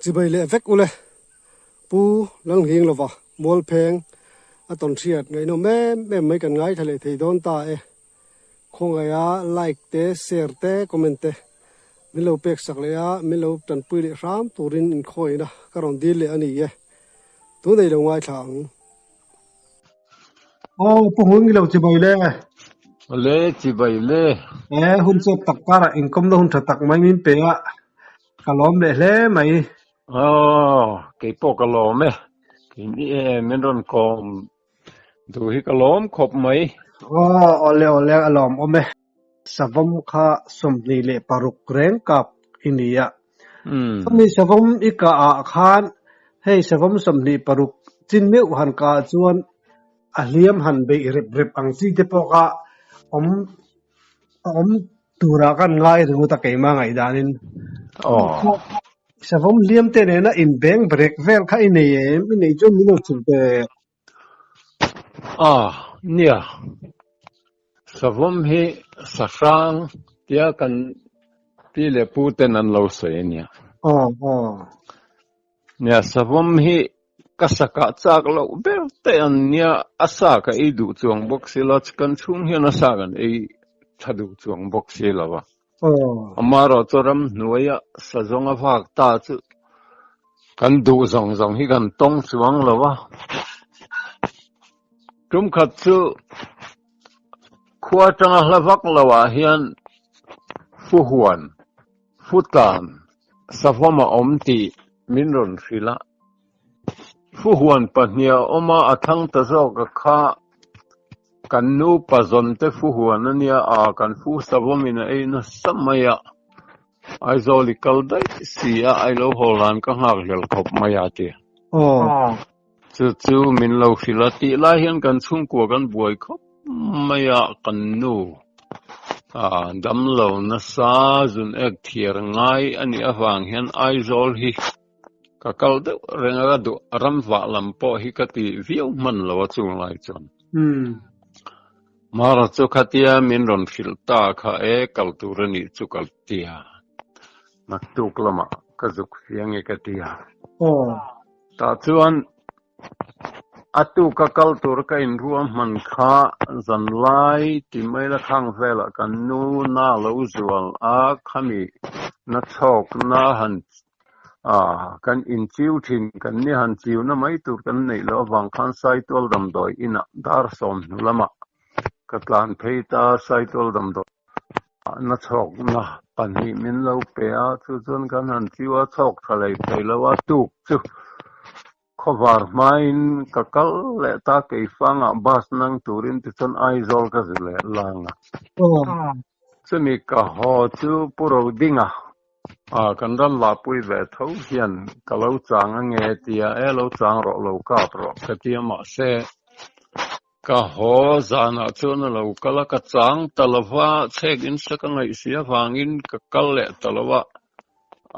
Chibai leh vek ule. Pu Lalnghinglova Mualpheng a tawn hriat ngaihnawm em em mai kan ngaithla leh thei dawn ta e. Khawngaia like te, share te, comment te min lo pek sak leh a, min lo tanpui leh hram turin inkhawina ka rawn dil leh a ni e. Tunei lo ngaithla ang. Aw, Pu Hung i lo chibai le. Le, chibai le. E, hun chep tak karah inkawmna hun tha tak mai min pe a, ka lawm leh hle mai. Aw, kei pawh ka lawm e. Kei ni e, min rawn kawm duh hi ka lawm khawp mai. Aw, awle awle a lawm awm e. Savawm kha 26 reng kap i ni a. Chumi savawm i kah ah khan hei savawm 26 chin meuh han kah ah chuan a hliam han beih rep rep ang chi te pawh kha awm a awm turah kan ngai ringawt a keimah ngaihdanin. Savawm hliam te nena inbeng brek vel kha i nei em? I nei chuan min lo chhilh teh. A, nia. Savawm hi sahrang tia kan pi leh pu ten an lo sawi a nia. Aw, aw. Nia, savawm hi ka sakah chak loh ber te an nia, a sa ka ei duh chuang bawk si lo, kan chhung hian a sa kan ei tha duh chuang bawk si lo a. Amaherawh chu ramhnuaia sazawnga vak ta chu kan duh zawng zawng hi kan tawng chuang lo a. Tum khat chu khua atanga hla vak lo ah hian fuhuan, futlan, savawm a awm tih min rawn hrilh a. Fuhuan pahnih a awm a, a thlang ta zawk a kha. Kan nu pa zawn te fuhuan a nia a, kan fu savawmin a ei nasa mai a, Aizawl i kal daih si a, ai lo haw lan ka nghak hlel khawp mai a ti. Chu chu min lo hrilh a, tih lai hian kan chhungkua kan buai khawp mai a, kan nu a damlo nasa zun ek thiar ngai a nih avang hian Aizawl hi Ka kal deuh reng a, ka duh ram vah lam pawh hi ka ti viau hman lo a chung lai chuan. Mara chu khatia min rawn hrilh ta kha e, kal tur a nih chu ka ti a, naktuk lamah ka zuk fiang e ka ti a. Tah chuan a tuka kal tur ka inruah hman kha zanlai ti mai la khang velah kan nu na lo zual a, khami na chhawk na han Kan inchiu thin, kan ni han chiuna mai tur kan neih loh avang khan Saitual damdawi inah dar sawm hnu lamah ka tlan phei ta, Saitual damdawi ah na chhawkna pahnih min lo pe a, chu chuan kan han chiu a, chhawk tha lei thei lo a, tuk chu khawvar hmain ka kal leh ta, Keifangah bus nang turin tichuan Aizawl ka zu leh lang a. Chumi ka haw chu Pu Rodinga A, kan ram vahpui ve tho hian ka lo chang a nge tia e lo chang rawh lo kap rawh ka tia mahse ka haw zanah chuan a lo kal a ka chang ta lo va chhek in sa ka ngaih si avangin ka kal leh ta lo a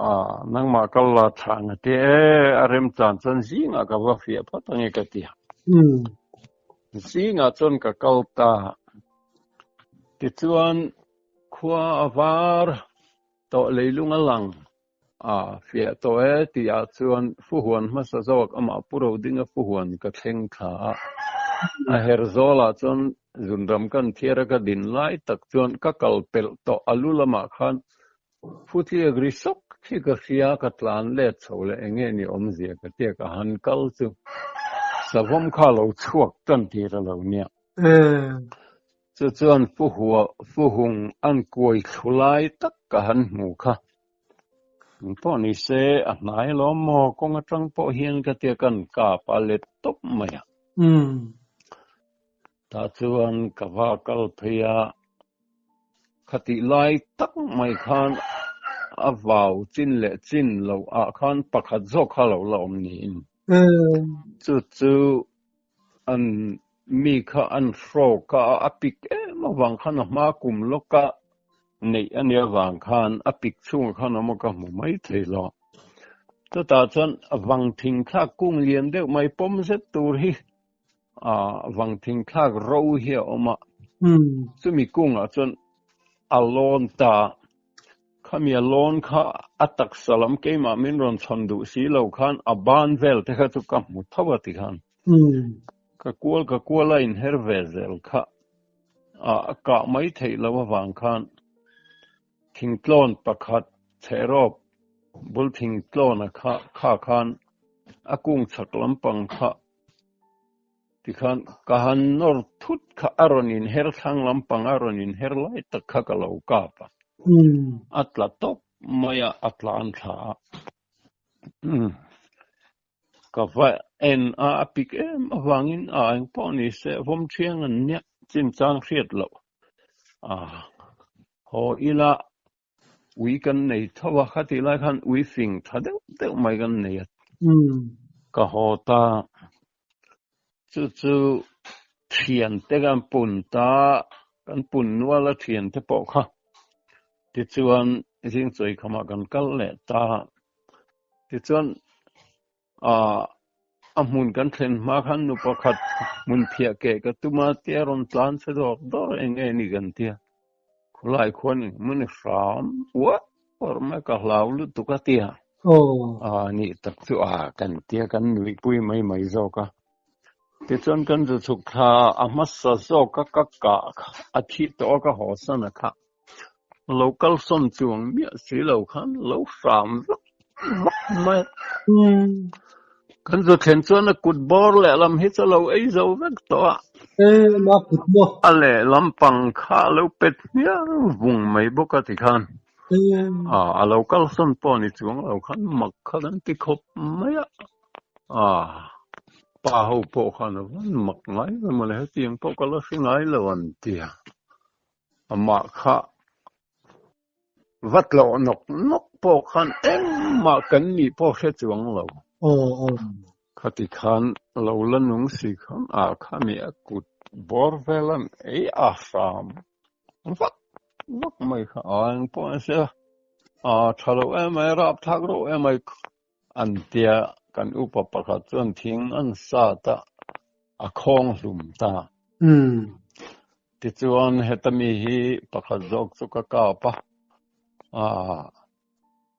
a nangmah kal la chang a tia e a remchan chuan zingah ka va fiah phawt ange ka tia zingah chuan ka kal ta tichuan Khua a var tawh leilung a lang a fiah tawh e tih ah chuan fuhuan hmasa zawk amah Pu Rodinga fuhuan ka thleng thla a, a her zawl ah chuan zunram kan thiar a ka din lai tak chuan ka kal pelh tawh a lu lamah khan futliak ri sawk hi ka hria ka tlan let chho leh eng nge ni awmzia ka tia ka han kal chu savawm kha a lo chhuak tan tir a lo nia. Chu chuan fuhua fuhung an kuai thlu lai tak ka han hmu kha. Eng pawh ni se a hnai alawm maw kawng atang pawh hian ka tia kan kap a let tawp mai a. Tah chuan ka va kal phei a, khatih lai tak mai khan a vau chin leh chin loh ah khan pakhat zawk kha lo la awm niin. Chu chu An mi kha an hrawk a, a pik em avang khan a hma kum lawka neih a nih avang khan a pik chhungah khan awm a ka hmu mai thei lo. Chutah chuan vang thingthlak kung lian deuh mai pawm zet tur hi vang thingthlak ro hi a awm a, chumi kungah chuan a lawn ta. Khami a lawn kha a taksa lam keimah min rawn chhawn duh si lo khan a ban vel te kha chu ka hmu tho a ti khan. Ka kual ka kual a inher ve zel kha a kah mai theih loh avang khan thingtlawn pakhat chherawp bul thingtlawna kha kha khan a kung chhak lampang kha Tikhan ka han nawr thut kha a rawn inher thlang lampang a rawn inher lai tak kha ka lo kap a. A tla tawp mai a, a tlan thla a. Ka va en a, a pik em avangin a engpawh ni se vawm thiang an nia chinchang hriat loh. A haw ila Ui kan nei tho a, khatih lai khan ui fing tha deuh deuh mai kan nei a. Ka haw ta, chu chu thiante kan pun ta, kan pun nual a thiante pawh kha. Tichuan zing chawi khamah kan kal leh ta. Tichuan Aah, a hmun kan thlen hma khan nu pakhat hmun phiah keh ka tum a tia rawn tlan che dawr dawr eng nge ni kan tia. Khulai khuan engemaw ni hram uar uar mai ka hlau lutuk a tia. Aah, nih tak chu aah kan tia kan nuihpui mai mai zawk a. Tichuan kan zu chhuk thla a hmasa zawk a ka kah a thi tawh a ka haw san a kha. Lo kalsawn chuang miah si lo khan lo hram vak vak mai a. Kan zu thlen chuan a kut bawr lehlam hi chu a lo ei zo vek tawh a. A lehlam pang kha a lo pet hmiar vung mai bawk a tikhan a lo kalsawn pawh ni chuang lo khan mak kha kan ti khawp mai a. Pa ho pawh khan a van mak ngai ve mawle hetiang pawh ka la hre ngai lo an ti a. Amah kha va tlawh nawk nawk pawh khan engmah kan nih pawh hre chuang lo. Khati khan lo la nung si khan a khami a kut bawr vel an ei a hram vak vak mai kha a engpawh an hria a tha lo em mai rapthlak reuh em mai an tia kan upa pakhat chuan thing an sat a a khawng hlum ta. Tichuan heta mi hi pakhat zawk chu ka kap a, aah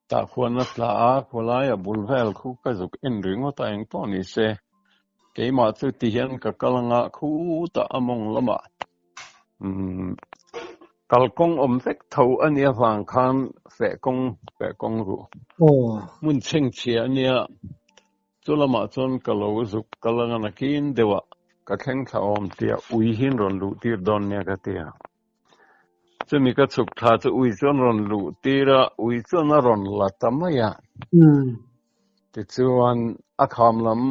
tah khuan a tla a, khawlai a bul vel khu ka zuk en ringawt a engpawh ni se keimah chu ti hian ka kal anga khutah a mawng lamah umm kalkawng awm vek tho a nia avang khan feh kawng feh kawng ruh hmun chhengchhia a nia. Chu lamah chuan ka lo zuk kal anga nakin deuh ah ka thleng thla awm tia ui hian rawn luh tir dawn nia ka ti a. Chumi ka chhuk thla chu ui chuan rawn luh tir a, ui chuan a rawn la ta mai a. Tichuan a kham lam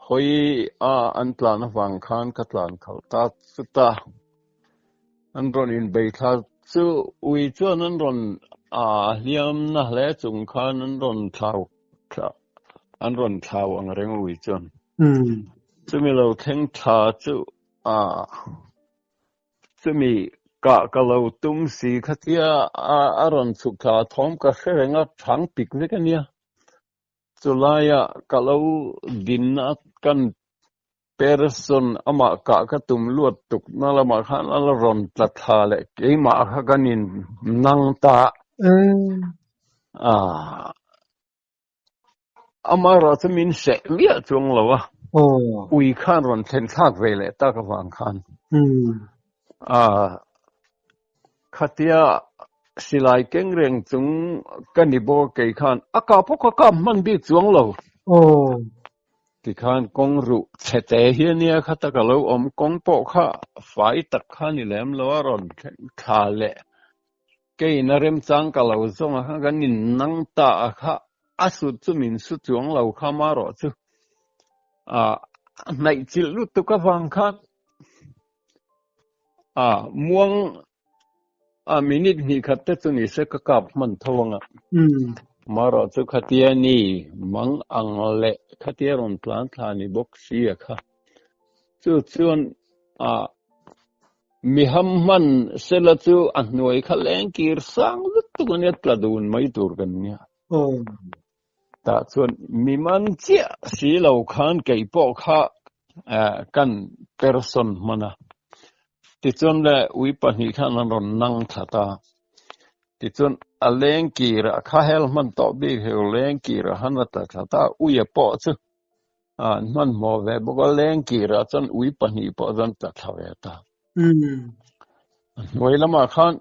hawi a an tlan avang khan ka tlan khalh ta chut a. An rawn inbei thla chu ui chuan an rawn hliam na hle chung khan an rawn thlau An rawn thlau ang reng ui chuan. Chumi lo thleng thla chu chumi kah ka lo tum si khatia a rawn chhuk thla thawm ka hre reng a, chhang pik vek a nia. Chulaia ka lo dinna kan Person amah kah ka tum luat tuk na lamah khan a la rawn tla thla leh keimah kha kan in nang ta a, amaherawh chu min seh miah chuang lo a, ui khan rawn thlen thlak ve leh tak avang khan a khatia silai keng reng chung ka ni bawk a kei khan a kah pawh ka kap hman bik chuang lo. Tikhan kawng ruh chhe te hi a nia kha tak a lo awm, kawng pawh kha fai tak kha ni lem lo a rawn thla leh keiin a remchang ka lo zawng a kha kan in nang ta a kha a sut chu min su chuang lo kha marawh chu a hnaih chilh lutuk avang khan a muang A minute hnih khat te chu ni se ka kap hman tho ang a. Marawh chu khatia ni mang ang leh khatia rawn tlan thla ni bawk si a kha. Chu chuan a mi ham hman sela chu a hnuai kha leng kir sang lutuk ania tla dun mai tur kan nia. Tah chuan mi man chiah si lo khan kei pawh kha kan person hman a. Tichuan le ui pahnih khan an rawn nang thla ta. Tichuan a leng kir ah kha hel hman tawh bik hek leng kir ah khan a tla thla ta a, ui a pawh chu an hmanhmawh ve bawk a, leng kir ah chuan ui pahnih pawh chuan tla thla ve ta. A hnuai lamah khan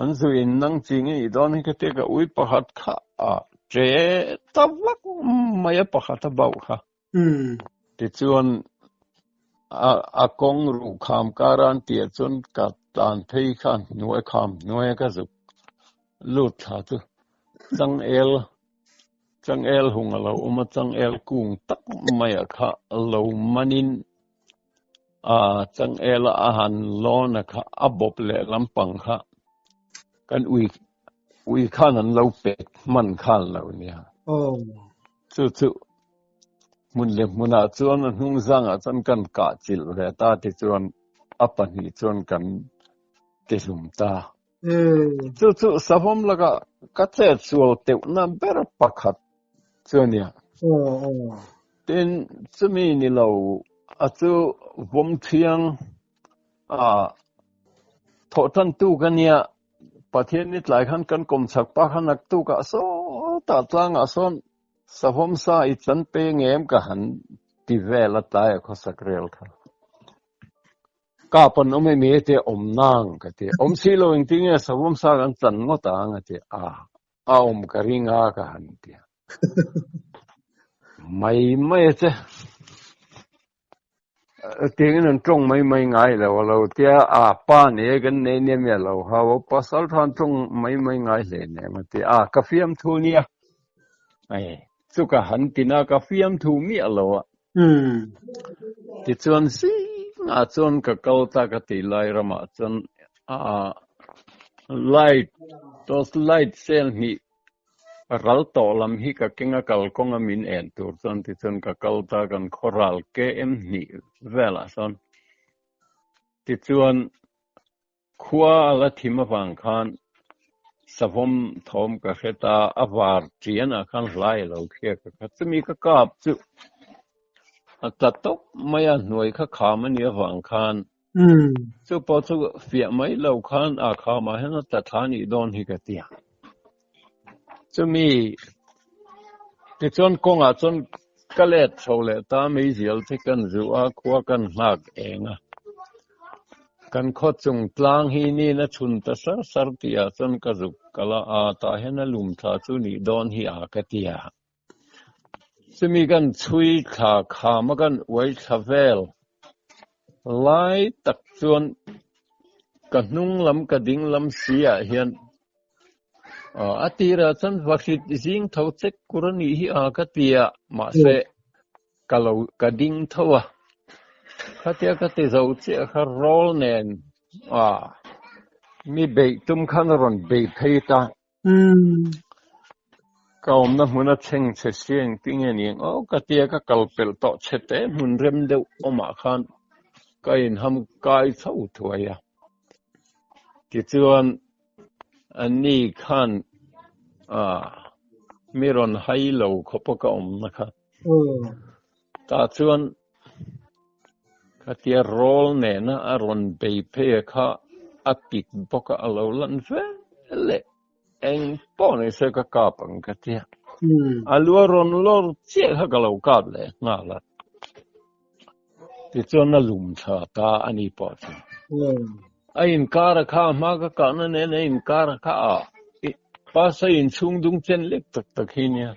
an zu in nang ching a nih dawn hi ka tia ka ui pakhat kha a che ta vak mai a pakhat a bauh kha. Tichuan a kawng ruh kham kar an tih chuan ka tlan phei kha hnuai kham hnuai ka zuk lut thla chu changel changel hung a lo awm a changel kung tak mai ah kha lo manin a changel a han lawn a kha a bawp leh lampang kha kan ui ui khan an lo pek hman khan lo nia. Chu chu hmun leh hmunah chuan a hnung zangah chuan kan kah chilh ve ta tichuan a pahnih chuan kan tihlum ta. Chu chu savawm lakah ka chet sual teuhna ber pakhat chu a nia. Tin, chumi ni lo a chu vawm thiang a thawh tantu ka nia. Pathian ni tlai khan kan kawm chak pa kha naktukah sawtah tlangah sawn Savawm sa i chan pe ngem ka han ti vel a tlai a khawsak rel kha. Kap an awm emi a tia awm nang ka ti. Awm si lo engtin nge savawm sa kan chan ngawt ang a ti a, a awm ka ring a ka han ti a. Mai mai a che. Tiangin an tawng mai mai ngai lo a lo tia a pa nei a kan nei nia mi a lo hau a pasal than tawng mai mai ngai hle nem a ti a ka fiamthu nia ai chu ka han tina ka fiamthu mi a lo a tichuan zingah chuan ka kal ta ka ti lai ramah chuan a light torch light sel hnih Ral tawh lam hi ka keng a kalkawng a min en tur chuan tichuan ka kal ta kan khaw ral KM hnih velah sawn tichuan khua a la thim avang khan savawm thawm ka hre ta a var tianah khan hlai a lo khiak a kha chumi ka kap chu a tla tawp mai a hnuai kha kham a nih avang khan Chu pawh chu fiah mai lo khan a khamah hian a tla thla nih dawn hi ka ti a. Chumi tichuan kawngah chuan ka let chho leh ta meizial te kan zuh a, khua kan nghak eng a. Kan khaw chung tlang hi nin a chhun ta sar sar tihah chuan ka zuk kal a, a tah hian a lum thla chu nih dawn hi a ka ti a. Chumi kan chhui thla kham a kan uai thla vel lai tak chuan ka hnung lam ka ding lam si ah hian a tirah chuan vahrit zing tho chek kur a nih hi a ka ti a mahse ka lo ka ding tho a khatia ka ti zo chiah kha rawl nen a mi beih tum khan a rawn bei phei ta. Ka awmna hmun a thleng chhe sia engtin nge ni ang aw ka tia ka kal pelh tawh chhe te hmun rem deuh awmah khan ka inham kai chho thuai a. Tichuan ani khan ah mi rawn hai lo khawp a ka awmna kha. Tah chuan khatia rawl nena a rawn bei phei a kha a pik bawk a, a lo lan vel e. Eng pawh ni se ka kap ang ka tia. A lu a rawn lawr chiah kha ka lo kap leh nghal a. Tichuan a lum tha ta a ni pawh chu. A inkar a kha a hma ka kahna nen a inkar a kha a pasa inchhung dung chen lek tak tak hi nia.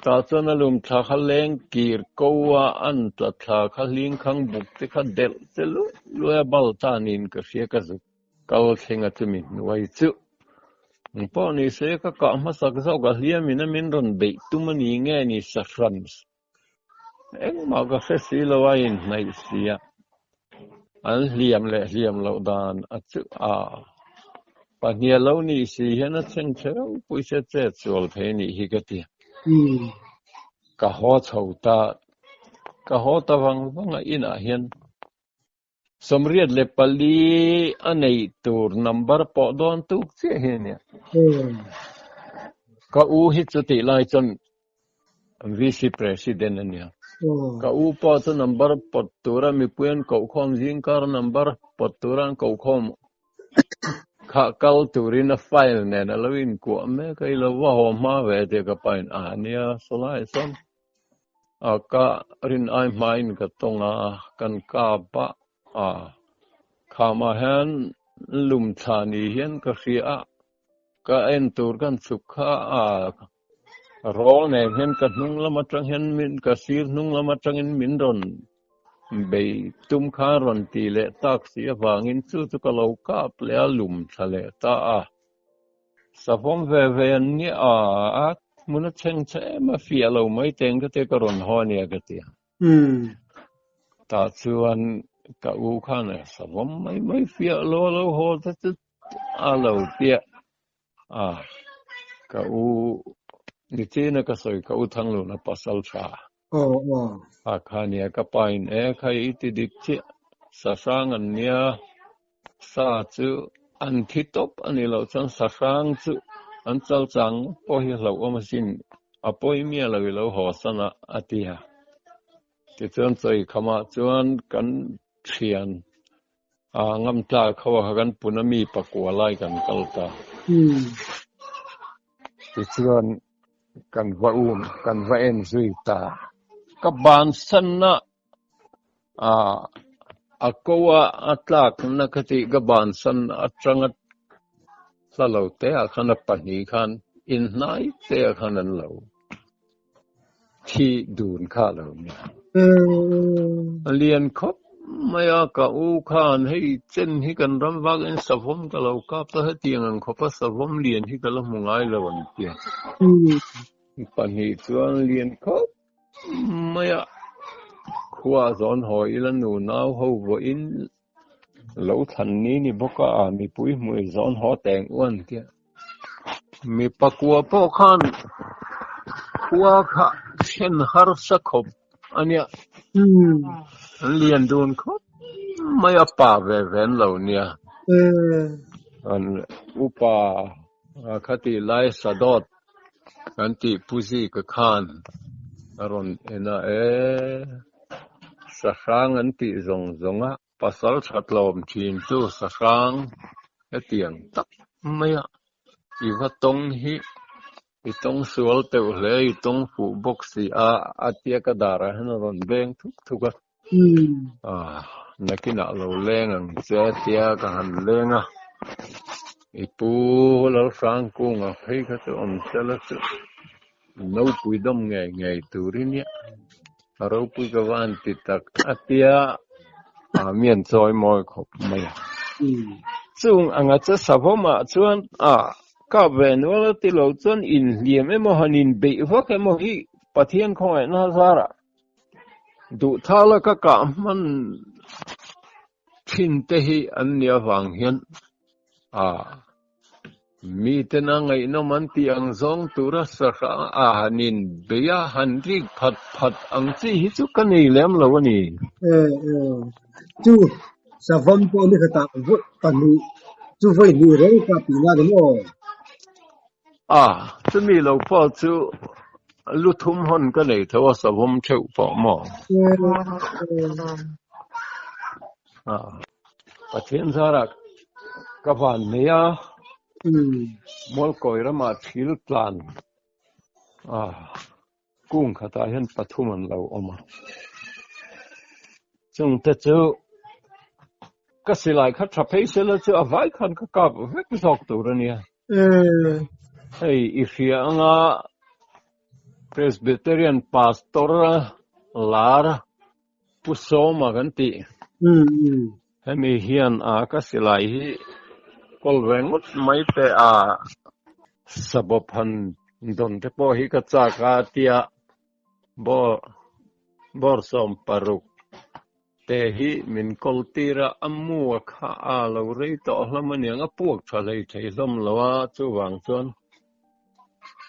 Tah chuan a lum thla kha leng kir ko a, an tla thla kha hling khang buk te kha delh te luai luai a bal ta niin ka hria ka zuk kal thleng a chumi hnuai chu. Eng pawh ni se ka kah hmasak zawk a hliam in a min rawn beih tum a ni nge ni sahran Engmah ka hre si lo a inhnaih si a, an hliam leh hliam loh dan a chu a pahnih a lo nih si hian a thleng che ropui se chet sual thei a nih hi ka ti. Ka haw chho ta, ka haw ta vang vang a inah hian 84 a neih tur number pawh dawn tuk chiah hi a nia. Ka u hi chutih lai chuan VC President a nia. Ka u pawh chu number pawt tura mipui an kohkhawm zingkar number pawt tura an kohkhawm. Kha kal turin a file nen a lo inkuah mek a, i lo va haw hma ve tih ka pain a nia sawlai sawn a ka rin ai hmain ka tawng a, kan kap a, a khamah hian lum thla ni hian ka hria a, ka en tur kan chhuk kha a rawl nen hian ka hnung lam atang hian min ka sir hnung lam atangin min rawn Bei tum kha rawn ti leh tak si avangin chu chu ka lo kap leh a, lum thla leh ta a. Savawm ve ve an nia a, hmun a chheng chhe em a, fiah lo mai teng ka tia ka rawn haw ania ka ti a. Tah chuan ka u khan savawm mai mai fiah lo a lo haw ta chu a lo tia a, ka u nichina ka sawi ka u Thangluna pasal tha. Aw aw. A kha nia ka pa in e khai i ti dik chiah sahrang an nia sa chu an thi tawp a ni loh chuan sahrang chu an chal chang pawh hi hlauh awm asin a pawi miah lo i lo haw san a a ti a. Tichuan chawi khamah chuan kan thian a ngam tlak ho a kha kan puna mi pakua lai kan kal ta. Tichuan kan va um kan va en zui ta. Ka bansanna ah a ko a a tlakna ka tih ka bansan atanga hla lo te ah khan a pahnih khan inhnai te ah khan an lo Thi dun kha lo nia. A lian khawp mai a, ka u khan hei chen hi kan ram vak in savawm ka lo kap ta hetiang ang khawp a savawm lian hi ka la hmu ngai lo an tia. Pahnih chuan lian khawp mai a, khua zawn haw ila nu nau ho vawiin lo thlan ni ni bawk a, mipui hmui zawn haw teng u an tia. Mi pakua pawh khan khua kha thlen harsa khawp a nia. An lian dun khawp mai a, pa ve ve an lo nia. An upa khatih lai Sadawt kan tih Pu Zika khan a rawn en a, e sahrang an tih zawng zawng a. Pasal tha tlawm thin chu sahrang hetiang tak maia i va tawng hi i tawng sual teuh hle, i tawng fuh bawk si a, a tia ka darah hian a rawn beng thuk thuk a. Nakinah lo leng ang che tia ka han leng a, i pu Lalhrangkunga phei kha chu awm sela chu nopui dawm ngei ngei turin ia. A ropui ka va han ti tak a tia a mi an chawi mawi khawp mai a. Chung anga che savawmah chuan a kap ve nual a ti lo chuan inhliam emaw han inbeih vak emaw hi Pathian khawngaihna zarah duhthala ka kah hman thin te hi an nih avang hian a Miten a ngaihnawm an tih ang zawng tura sahra a han inbei a, han rik phat phat ang chi hi chu ka nei lem lo a ni. E e, chu savawm pawh ni khatah vawi pahnih chu vawi hnih reng ka tihna ni maw? A, chumi lo pawh chu lu thum hawn ka nei tho a, savawm theuh pawh maw? E e. A, Pathian zarah ka van nei a, Mualkawi ramah thil tlan a, kung khatah hian pathum an lo awm a. Chungte chu ka silai kha tha phei sela chu a vai khan ka kap vek zawk tur a nia. Hei i hria anga Presbyterian Pastor lar Pu Sawma kan tih. Hemi hian a ka silai hi kawl ve ngawt mai teh a, sabawp han dawn te pawh hi ka chak a tia bawr 16 te hi min kawl tir a, a mu a kha a lo rei tawh hlawm aniang a puak tha hlei thei hlawm lo a, chuvang chuan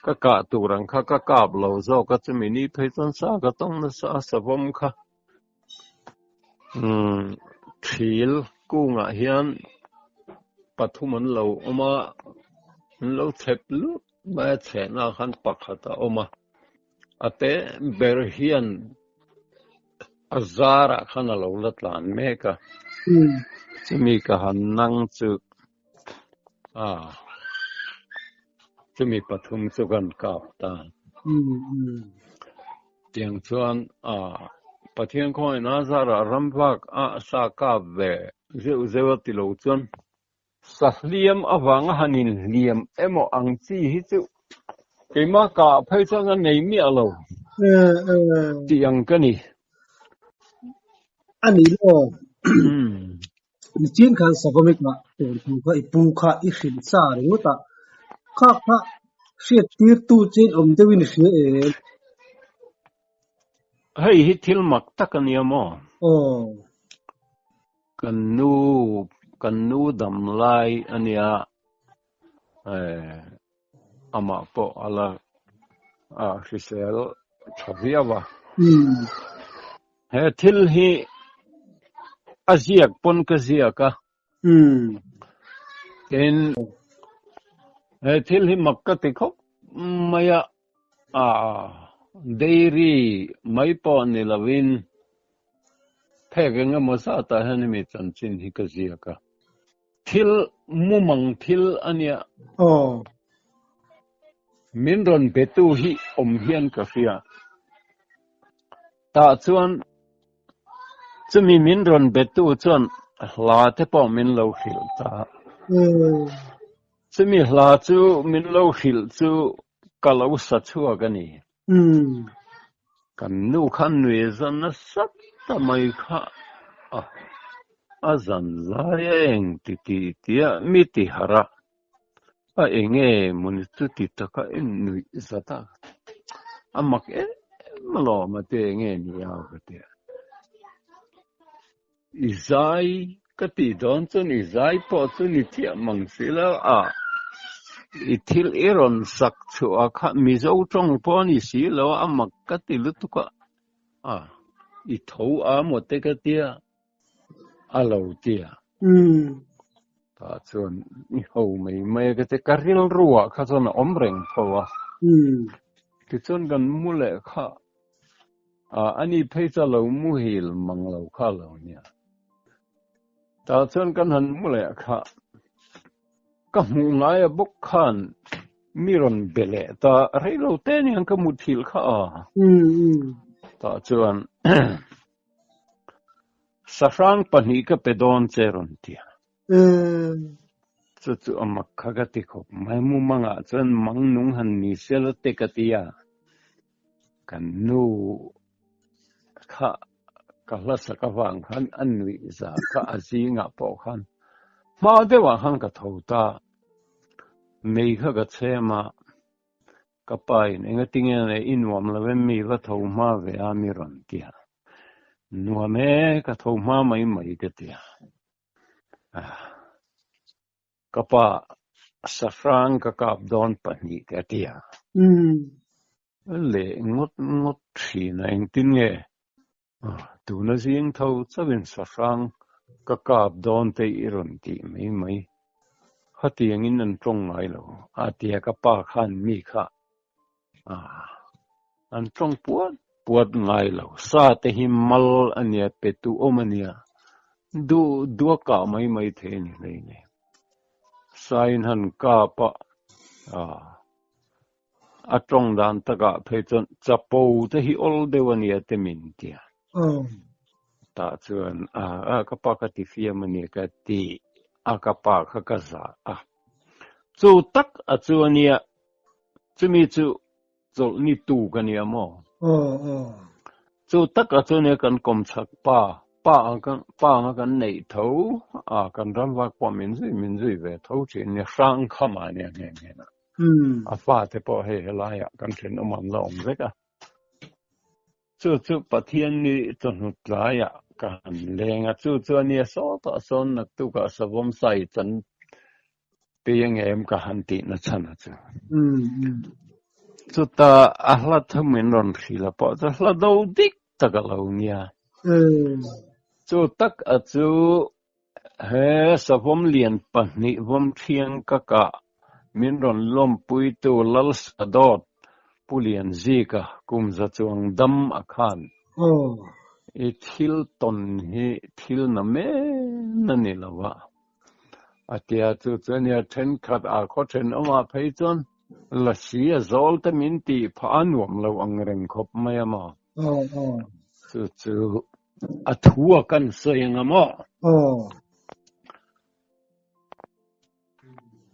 Ka kah tur ang kha ka kap lo zawk a, chumi ni phei chuan sa ka tawng nasa a savawm kha. Umm thil kungah hian pathum an lo awm a, an lo chep lut mai a, chhehna ah khan pakhat a awm a, a te ber hian a zarah khan a lo la tlan mek a, chumi ka han nang chu. A chumi pathum chu kan kap ta. Tiang chuan a Pathian khawngaihna zarah ram vak a sa kap ve zeuh zeuh a ti lo chuan sa hliam avanga han inhliam emaw ang chi hi chu keimah kah phei chuan a nei miah lo tih ang ka ni. A ni lo. Nichin khan Savawmik ah tur thu kha i pu kha i hrilh sa ringawt a, kha kha hriat tir tu che in awm deuhin i hria em? Hei hi thil mak tak a nia maw? Aw. Kan nu, kan nu dam lai a nia, eh, amah pawh a la hrisel tha viau a. He thil hi a ziak pawn ka ziak a. Tin, he thil hi mak ka ti khawp mai a, dairy mai pawh ni lovin phek eng emaw zatah hian hemi chanchin hi ka ziak a. Thil mumang thil a nia. Aw. Min rawn betu hi awm hian ka hria. Tah chuan chumi min rawn betu chuan hla te pawh min lo hrilh ta. Chumi hla chu min lo hrilh chu ka lo sa chhuak a ni. Kan nu kha nui zan nasa ta mai kha a, a zan lai a eng ti ti tia mi ti harh a, a eng e mawni chu ti taka en nuih zat a, a mak em alawm a te eng e ni a ka ti a. I zai ka tih dawn chuan i zai pawh chu ni chiah mang si lo a, i thil i rawn sak chhuah kha Mizo tawng pawh a ni si lo a, a mak ka ti lutuk a, a i tho a maw te ka tia a lo tia. Tah chuan i ho mai mai a ka ti, ka rilru ah kha chuan a awm reng tho a, tichuan kan mu leh kha A, ani phei chu a lo muhil mang lo kha lo nia. Tah chuan kan han mu leh kha, ka hmuh ngai a bawk khan mi rawn be leh ta rei lo te aniang ka muthilh kha a. Tah chuan sahrang pahnih ka pe dawn che rawn ti a. Chu chu a mak kha ka ti khawp mai. Mumangah chuan mang nung han ni sela te ka ti a. Kan nu kha ka hlasak avang khan a nuih za kha a zingah pawh khan hma deuhah khan ka tho ta. Mei kha ka chhem a, ka pa in engatinge nei i nuam lo em mi va tho hma ve a mi rawn ti a. Nuam e, ka tho hma mai mai ka ti a. Ka pa sahrang ka kap dawn pahnih ka ti a. Leh ngawt ngawt thin a engtin nge tuna zing tho chauhin sahrang ka kap dawn te i rawn tih mai mai. Khatiangin an tawng ngai lo a tia ka pa khan mi kha an tawng puat puat ngai lo. Sa te hi mal a nia, pe tu awm a nia, duh duh a kah mai mai thei a ni hlei nei. Sain han kap a, a tawng dan takah phei chuan chapo te hi awl deuh a nia te min tia. Tah chuan a ka pa ka ti fiam a nia ka ti a, ka pa kha ka zah a. Chu tak a chu a nia, chumi chu chawlh ni tu ka nia maw? Chu tak a chu nia kan kawmchhak pa, pa ang kan pa anga kan neih tho a, kan ram vak pawh min zui min zui ve tho thin nia, hrang kham ah nia nghe nghe na. A fate pawh hei helaiah kan thenawm an la awm vek a. Chu chu Pathian ni chawhnu tlaiah ka han leng a, chu chu a nia sawtah sawn naktukah savawm sai chan pi angem ka han tih na chhan a chu. Chuta a hla thu min rawn hrilh a pawh chu hla do dik tak a lo nia. Chu tak a chu he savawm lian pahnih vawm thiang ka kah min rawn lawmpuitu Lalsadawt Pu Lianzika kum za chuang dam a khan. I thil tawn hi thil na men a ni lo a. A tia chu chu ania thenkhat a khaw thenawmah phei chuan lasi a zawl te min tih phah a nuam lo ang reng khawp mai a maw? Chu chu a thu a kan sawi ang a maw?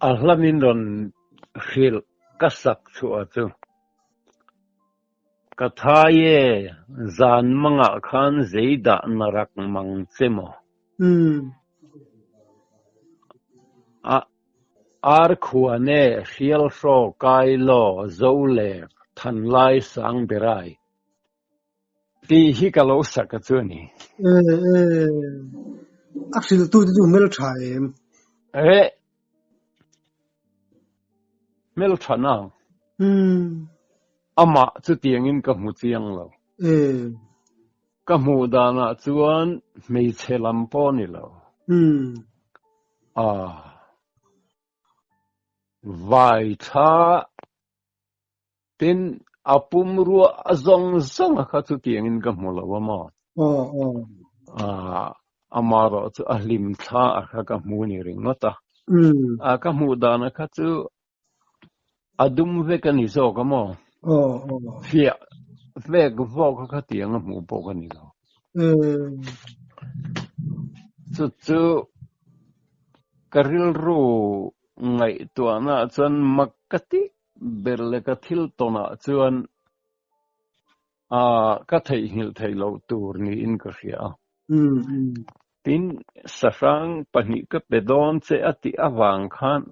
A hla min rawn hrilh ka sak chhuah chu Ka thai e, zan mangah khan zei dah na rak mang che maw? A ar khuan e, hrial hraw kai law zo le than lai sang berai tih hi ka lo sak a chu a ni. E, e, a hriltu te chu hmeltha em? E, Hmeltha na. Amah chutiangin ka hmu chiang lo. Ka hmuh danah chuan hmeichhe lam pawh a ni lo. Ah. Vai tha tin a pumrua a zawng zawng a kha chutiangin ka hmu lo a maw? Ah, amarawh chu a hlim thla a kha ka hmu ni ringawt a. Ah, ka hmuh dan a kha chu a dum vek a ni zawk a maw? Fiah vek vawk a kha tiang a hmuh pawh ka ni lo. Chu chu ka rilru ngaihtuahna ah chuan mak ka ti ber leh ka thil tawnah chuan ka theihnghilh theih loh tur niin ka hria a. Tin, sahrang pahnih ka pe dawn che a tih avang khan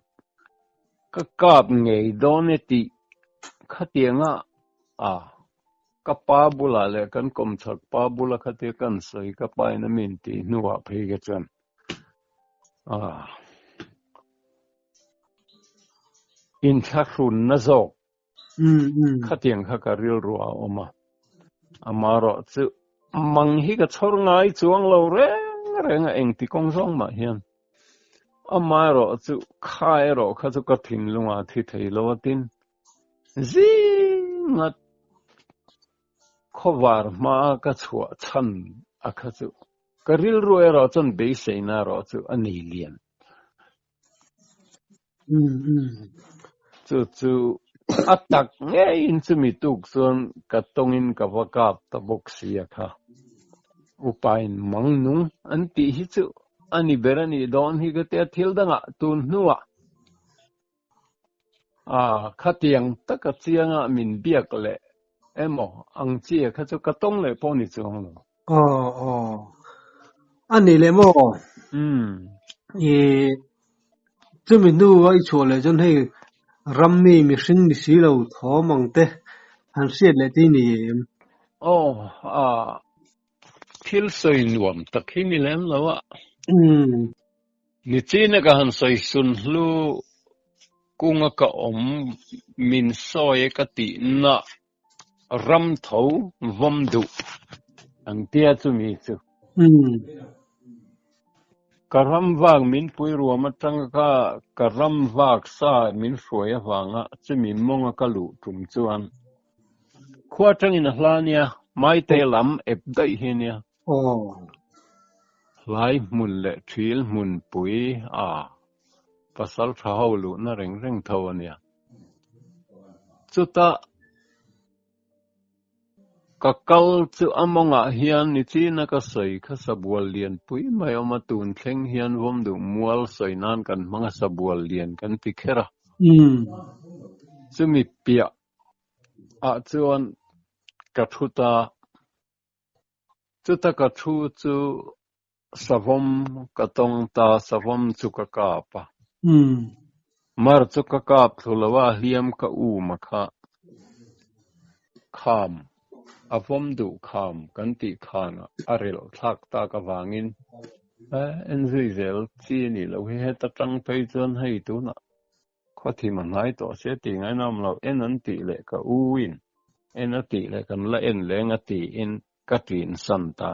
ka kap ngei dawn e tih khatianga a ka pa bulah leh kan kawmchhak pa bula khatia kan sawi ka pa in a min tih hnuah phei kha chuan a Inthlahrunna zawk khatiang kha ka rilru a awm a, amaherawh chu mang hi ka chhawr ngai chuang lo reng reng a engti kawng zawng mah hian. Amaherawh chu kha erawh kha chu ka thinlungah a thi thei lo a tin zinga khawvar hmaa ka chhuah chhan a kha chu ka rilru erawh chuan beiseina erawh chu a nei lian. Chu chu a tak ngeiin chumi tuk chuan ka tawngin ka va kap ta bawk si a kha. Upain mang nung an tih hi chu a ni ber a nih dawn hi ka tia thil dangah tun hnuah a khatiang taka chianga min biak leh emaw ang chi a kha chu ka tawng leh pawh ni chuang lo. Aw aw. A ni leh maw? I chumi hnu a i chhuah leh chuan hei ram mi mihring ni si lo thawm ang te han hriat leh te hi ni em? Aw a thil sawi nuam tak hi ni lem lo a. Nichina ka han sawi sun hlu kunga ka awm min sawi e ka tihna Ram tho vawm duh ang tia chumi chu. Ka ram vak min pui ruam atanga ka ka ram vak sa min hruai avanga chumi mawnga ka luh tum chuan khua atangin a hla nia, Maite lam ep daih hi nia. Hlai hmun leh thil hmun pui a pasal tha ho luhna reng reng tho a nia. Chutah ka kal chu a mawngah hian nichina ka sawi kha sabual lian pui mai awm a, tun thleng hian vawmduh mual sawi nan kan hmang a, sabual lian kan ti kher a. Chumi piah ah chuan ka thu ta, chuta ka thu chu Savawm ka tawng ta, savawm chu ka kap a. Mar chu ka kap thlu lo a, hliam ka um a kha. Kham, a vawm duh kham kan tih khan a relh thlak tak avangin en zui zel chi a nih loh hi. Heta tang phei chuan hei tunah khuathim a hnai tawh sia tih ngaina awm lo, en an tih leh ka u in en a tih leh kan la en leng a tiin Ka ṭin san ta.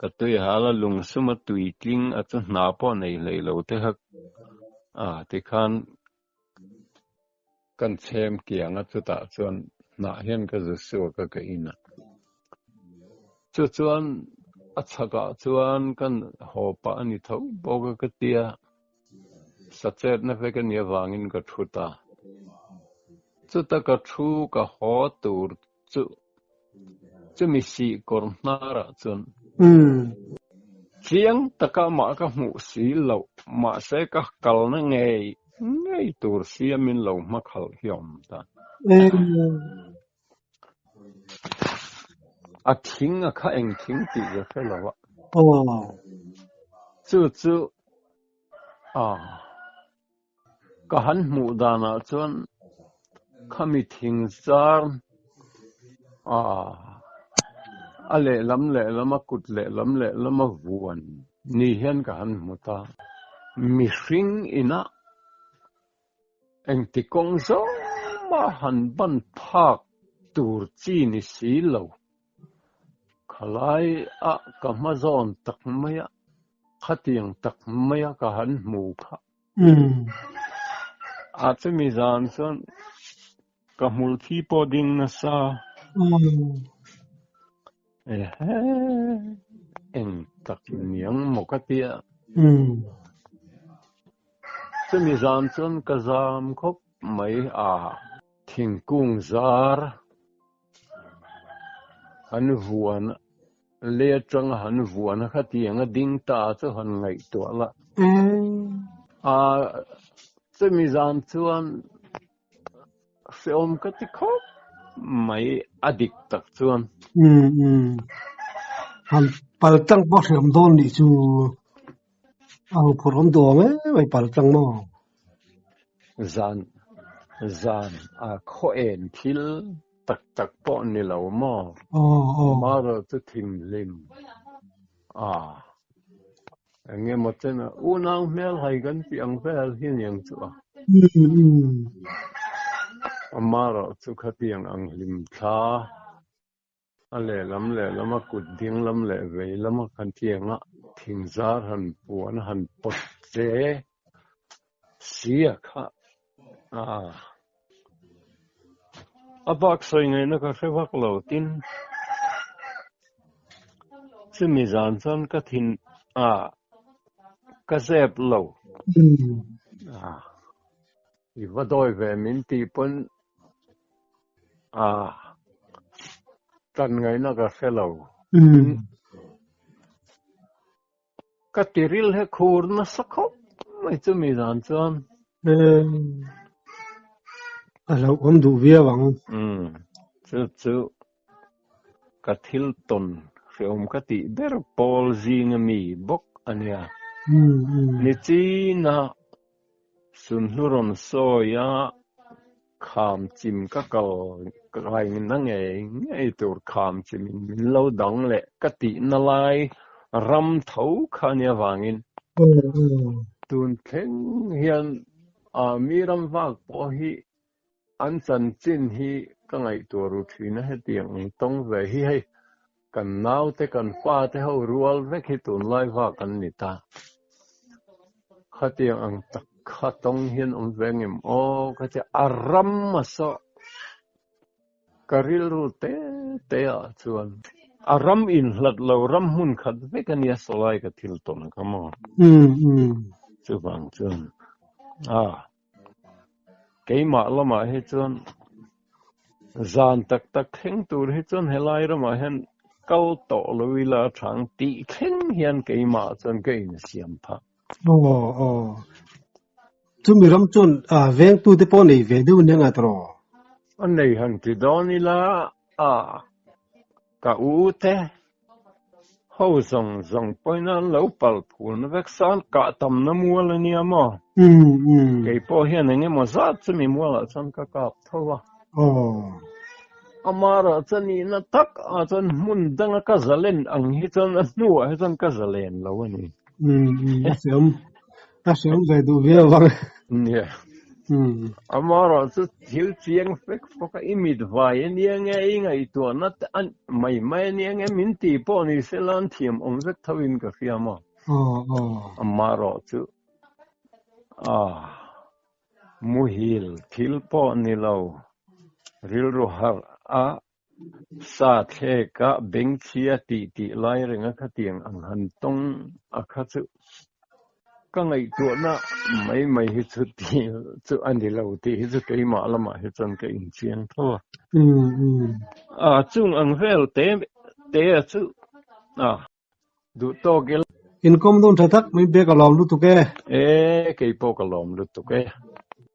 Ka tui hal a lungsum a tui tling a chu hna pawh nei hlei lo te kha a tikhan kan chhem kiang a chutah chuan hnah hian ka zu suak a ka in a. Chu chuan. A chhakah chuan kan haw pah a ni tho bawk a ka tia, sachetna vek a nih avangin ka thu ta. Chuta ka thu ka haw tur chu chumi sih kawr hnarah chuan chiang taka mah ka hmuh si loh, mahse ka kalna ngei ngei tur siamin lo hmakhalh hi a awm ta. A thing a kha eng thing tih ka hre lo a. Chu chu a ka han hmuh danah chuan khami thing zar a a lehlam lehlam a kut lehlam lehlam a vuan ni hian ka han hmu ta. Mihring inah Engti kawng zawng mah han ban phak tur chi ni si lo. Khalai ah ka hma zawn tak mai a, khatiang tak mai a ka han hmu kha. A chumi zan chuan ka hmul thi pawh ding nasa. Ehe, eng tak niang maw ka tia. Chumi zan chuan ka zam khawp mai a, thingkung zar han vuan lei atanga han vuan a khatiang a ding ta chu han ngaihtuah la. A chumi zan chuan hrehawm ka ti khawp mai a dik tak chuan. Han pal tlang pawh hrehawm dawn nih chu. A ho phurh awm duh ang em mai pal tlang maw? Zan zan a khaw en thil tak tak pawh ni lo maw? Amaherawh chu thimhlim a eng emaw chen a unau hmel hai kan tih ang vel hi aniang chu a. Amaherawh chu khatiang ang hlim thla. A lehlam lehlam a kut ding lam leh vei lam a kan tiang a, thing zar han puan a han pawt che si a kha a a bak sawi ngaihna ka hre vak lo tin chumi zan chuan ka thin a ka zep lo a i va dawi ve min tih pawn A, tan ngaihna ka hre lo. Ka tiril he khur nasa khawp mai chumi dan chuan. A hlauhawm duh viau ang. Chu chu ka thil tawn hrehawm ka tih ber pawl zinga mi bawk a nia. Nichina Sunhlu rawn sawi a, kham chim ka kal kai na ngei ngei tur kham chimin min lo dang leh ka tihna lai ram tho kha a nia vangin tun thleng hian mi ram vak pawh hi an chanchin hi ka ngaihtuah ru thin a, hetiang ang tawng ve hi hei kan naute kan fate ho rual vek hi tunlai vak an ni ta. Khatiang ang tak kha tawng hian awm ve ngem aw ka tia a ram a saw ka rilru te te ah chuan a ram inhlat lo ram hmun khat vek a nia sawlai ka thil tawn kha maw chuvang chuan a keimah lamah hi chuan zan tak tak thleng tur hi chuan helai ramah hian kal tawh lo ila a thang tih thleng hian keimah chuan ka insiam phah. Aw aw. Chumi ram chuan vengtu te pawh nei ve deuh nia ngat rawh. A nei han ti dawn ila a ka u te Ho zawng zawng pawhin an lo pal phulna vek san kah tamna mual a nia maw? Kei pawh hian eng emaw zat chumi mualah chuan ka kap tho a. Amaherawh chuan nihna tak ah chuan hmun danga ka zalen ang hi chuan a hnuah hi chuan ka zalen lo a ni. A hreawm, a hreawm ve duh viau vang. Nia. Amaherawh chu thil chiang fek fawk a, i mit vai a nia nge, i ngaihtuahna te a mai mai a nia nge, min tih pawh ni se la an thiam awm vek tho in ka hria maw. Amaherawh chu a muhil thil pawh ni lo, rilru harh a. Sa thlek a bengchhia tih tih lai renga khatiang ang han tawng a kha chu ka ngaihtuahna mai mai hi chu tih chu a ni lo tih hi chu keimah lamah hi chuan ka inchiang tho a. A chung ang vel te te a chu a duh tawk ila. Inkawm dawn tha tak mai bek a lawm lutuk e. E, keipawh ka lawm lutuk e.